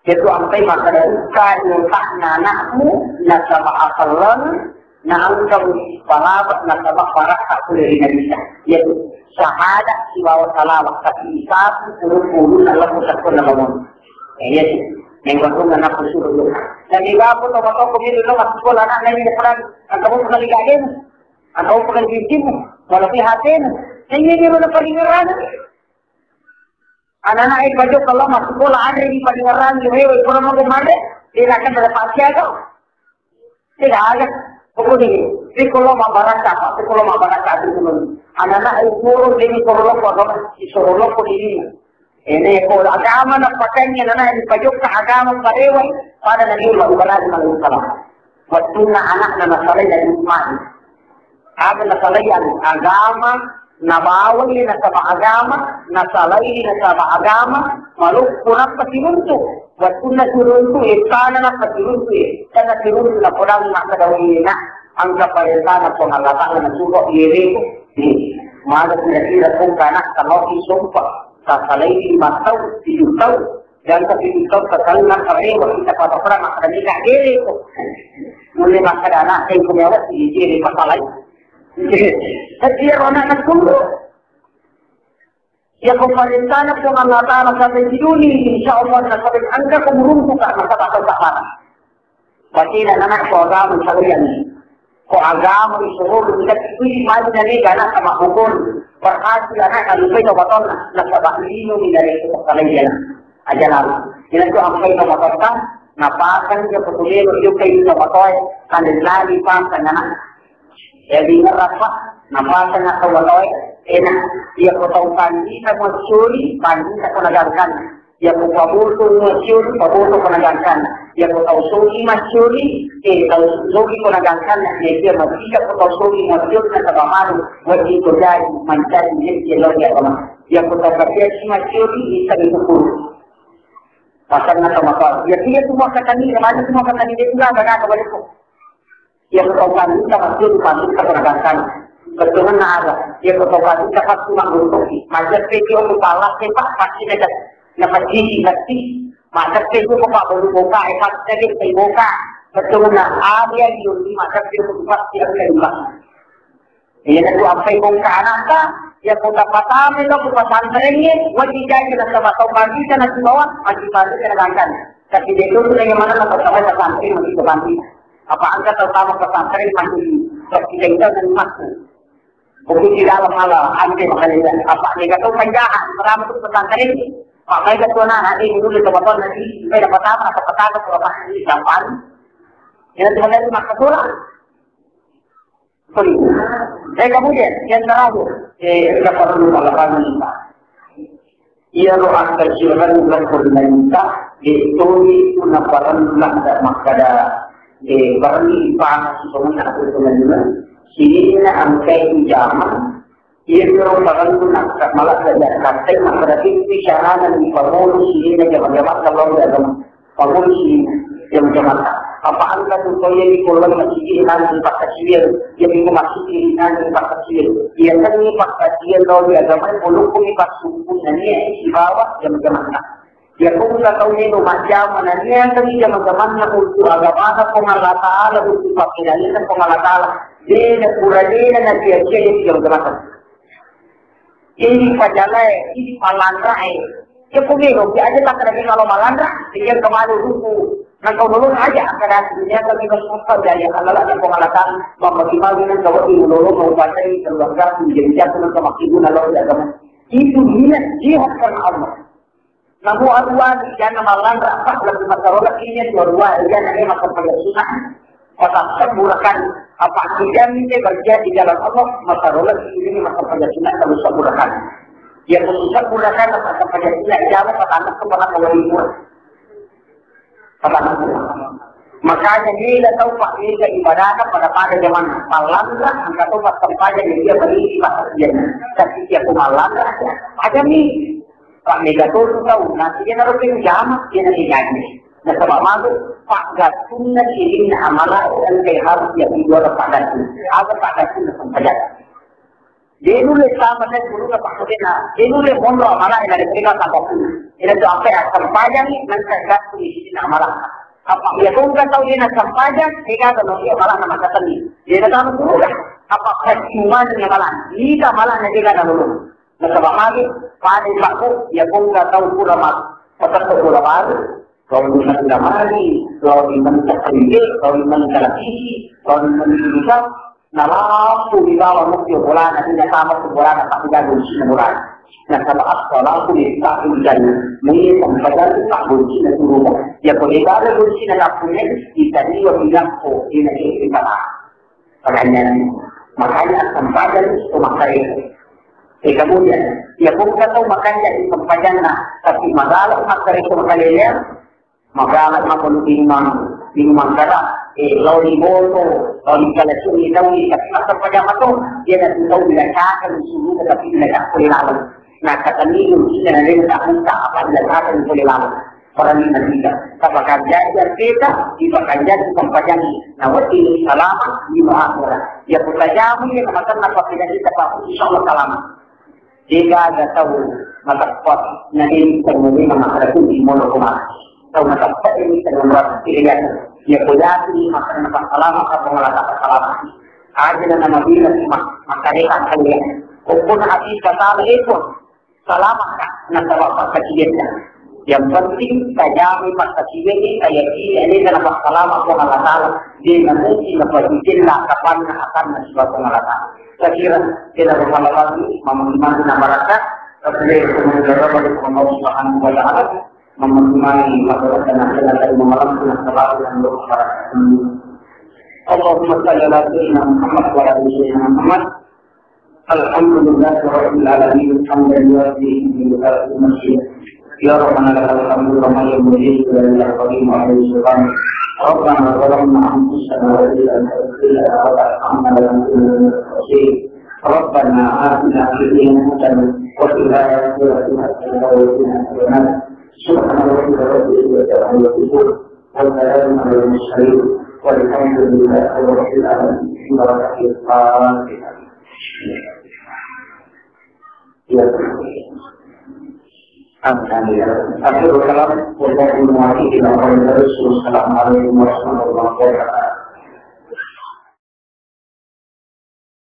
Iyatu ampai makkeda, engka ni otakna anakmu, nasaba aselleng, Na engka musti salawat nasaba barakka pole ri Nabitta. Iyatu sahada sibawa salawat, tapi isapi purung-purunna lappo sakkonna bangun. Eh, iyatu. Neng bangunna nappu suro. Nabi bapu to matoko milu lo massikola anakna ini peran. Engka musti kali gagemu. Engka musti kali gagemu. Walaupun hatemu. Neng ini lo paling ngerana. Anana e pajokka lo massikola, anre di palingerang di wewe, pura mako mare, de' nakkeda pasti aga. Tidak ada. Pokoknya, di kalau mabaraka, di kalau mabaraka itu dulu. Anana e pura de' di pura loko, no, di soro loko di ini. Ini ko agama na pakainya anana e pajokka agama parewa, pada Nabi Allah Ibrahim alaihissalam. Wettunna anakna nasalai Nabi Ismail. Aga nasalai agama, nabawai nasaba agama, nasalai nasaba agama, maloppo nappa siruntu. Wettunna siruntu, e, tana nappa siruntu, e, tana siruntu napodang makkeda wena, engka parentana Puang Allah Ta'ala nasuro iyereku. Maka kira-kira kongka anak kalau isompa, tasalai lima tahun, tujuh tahun. Dan tapi kita terkenal kami kita pada perang makan ini gak gere kok. Mulai makan anak saya punya waktu di sini masalah. Jadi dia anak anak dulu. Ya pemerintah pun Allah Taala sampai di dunia, insya Allah sampai angka kemurung buka masa bakal tak parah. Batina anak ko agama salaianni. Ko agama isoro kita kui maju dari anak sama hukum. Berhasil anak kalau itu batonna nasaba lino dari itu salaianna. Aja lalu. Ina tu ampai to batonna, napasang dia ko tulelo dia kai to batoe, kan lali pasang anak. Jadi ngerasa, napasang atau batoe, enak. Dia ko tau pandita masyuri, pandita ko nagangkan. Iya ko paboto masyuri, paboto ko nagangkan. Iya ko tau sogi masyuri, eh, tau sogi ko nagangkan. Iya, iya, masika ko tau sogi masyuri, nasaba malu, wajib ko jadi, mancari rezeki lo ya, Bang. Iya ko tau kasiasi masyuri, isa itu kuru. Pasang na sama kau. Ya, iya, semua kata ni, kemana semua kata ni, dia bilang, "Bang, apa balik ko?" Iya, ketokan kita pasti dipanggil kepergatan. Betul ada. Iya, ketokan kita pasti mangguruki. Macet itu untuk palak, ya, Pak, pasti dekat. Nama gigi, pasti. Macet itu, Pak, baru buka, eh, pasti dekat, saya buka. Betul, nah, ada yang di rumah, macet itu pasti ada yang di rumah. Iya, itu apa yang buka anak, Pak? Ya, kota pertama itu, kota pesantrennya, wajib jadi, nasaba tau pagi, kan, nanti bawa, pagi-pagi, kan, kan. Tapi dia itu, sudah yang mana, lah, pertama, pesantren, masih pesantren. Apa angka terutama pesantren masih terkita dan masuk. Buku di dalam malah ante makanya apa mereka tahu penjahat selama itu pesantren. Apa mereka tuh anak nanti dulu ke bawah nanti mereka pertama atau pertama kalau masih di depan. Ya sebenarnya maka kurang. Sorry. Eh kemudian yang terakhir, eh, dapat dulu kalau kami minta. Iyaro akkasiwirenna ko ri Nabitta, de' toni naparellu ladda makkeda, eh, parellu ipahang sitongenna aku tongenna, sininna engkai ijama, iyaro parellu nakka-, maladda jakkattai makkeda, tiwi carana ipamolu sininna jama-jamatta lao ri agama. Pangungsi yang jamaah. Apa anda tu kau yang di kolom masjid nanti pakai sihir, yang di masjid ini nanti pakai sihir. Dia kan ni pakai sihir kau di agama, walaupun ni pas suku nani di bawah yang jamaah. Dia pun tak tahu ni macam mana ni yang tadi jamaah-jamaah untuk agama, pengalaman untuk pakai dan pengalaman. Dia dah pura dia nanti aja yang jamaah. Ini pajalae, ini palanrae. Cukupnya lo, dia aja tak kena kalau malanra, dia kemalu ruku. Nang kau nolong aja, akan dunia kami bersumpah dari Allah dan pengalaman, membagi-bagi nang kau di nolong, mau baca di keluarga, menjadi jatuh nang kau makin guna lo di agama. Itu niat jihad karena Allah. Namu aruwa di jana malanra apa lalu masarola kinya tu aruwa di jana ni maka pada sunnah. Maka sempurnakan apa kita ni kerja di jalan Allah, masarola ini maka pada sunnah kalau sempurnakan. Ya khusus sempurnakan apa pada sunnah jalan pertama kepada kawalimu. Pertama. Makanya nila tau pak nila ibadah pada pada zaman malanra angkat tu pas sempajang dia beri ibadah dia. Tapi dia tu malanra aja ni. Pak mega tu tu tau, nanti dia naruh pinjam, dia nanti gaji. Nasaba magu, pak gatun na silinna amala dan kai harus dia di luar pak gatun. Apa pak gatun na sempajang? Dia nulis sama saya guru na pak gatun na. Dia nulis mondo amala yang ada terima tak gatun. Dia tu apa yang sempajang ni, nanti gatun di sini amala. Apa iya kongka tau dena sempajang, dega gano iya malah nama katani. Dena tama suruga. Apa percuma dengan malah. Ita malah na dega gano. Nasaba magi pada pakku iya kongka tau pura mak. Patatto pura baru. Kalau di mana mari, kalau di mana cakri, kalau di mana televisi, kalau di mana bisa, Nalampu ri bawang mukki bolana, ina tama ku bolana, tapi gaga unsina bolana. Nasaba as-salatu miftahul jannah. Mui sempajang tak unsina suruga. Ya ko de gaga unsina kapunya, itariwa bilang ko ina ke ina. Makanya, makanya sempajang itu makanya. Eh, kemudian, ya ko kita tahu makanya di sempajanna, tapi masalah makanya itu makanya Magala mako lu timang, timang kada, eh, lao di boto, lao di kala suri tau di kata pajama to, dia na tu tau bila caka lu suruh tetapi bila caka lu lalu. Nah, kata ni lu sini na dia tak buka apa bila caka lu boleh lalu. Orang ni nanti tak. Apa kerja dia kita, di pekerjaan di sempajangi. Nah, waktu ini selamat di akhirat. Ya, percaya mu ya, kata apa tidak kita, Pak, insya Allah selamat. Degaga tau mateppa na deni tau memang makkeda tu di mono ko mati. Tau mateppa ini tau merasa tidak. Ya ko yati makkeda na salama ka pengelata salama. Aja na nama bila mak makareka kalian. Kokona ati kasala eko salama ka na sabab pakkacigenna. Yang penting tajami pakkacigenna, kayakini ini karena salama ko Allah Taala. Dia namuji na pakkacigenna kapanna akan na sebab Allah Taala. Sakira tidak bermalam lagi, memenuhi nama rasa, tapi kemudian Allah Subhanahu wa Taala memenuhi masyarakat dan akhirnya dari memalam dengan selalu dan bermasyarakat. اللهم صل على سيدنا محمد وعلى ال سيدنا محمد. الحمد لله رب العالمين، حمدا يوافي مزيده ويكافئ مزيده. يا ربنا لك الحمد كما ينبغي لجلال وجهك وعظيم سلطانك. ربنا ظلمنا انفسنا وان لم تغفر لنا وترحمنا لنكونن من الخاسرين. ربنا آتنا في الدنيا حسنة وفي الآخرة حسنة وقنا عذاب النار. سبحان ربك رب العزة عما يصفون وسلام على المرسلين والحمد لله رب العالمين. الفاتحة. آمين. آخر الكلام، والله الموفق إلى أقرب الطريق. والسلام عليكم ورحمة الله وبركاته.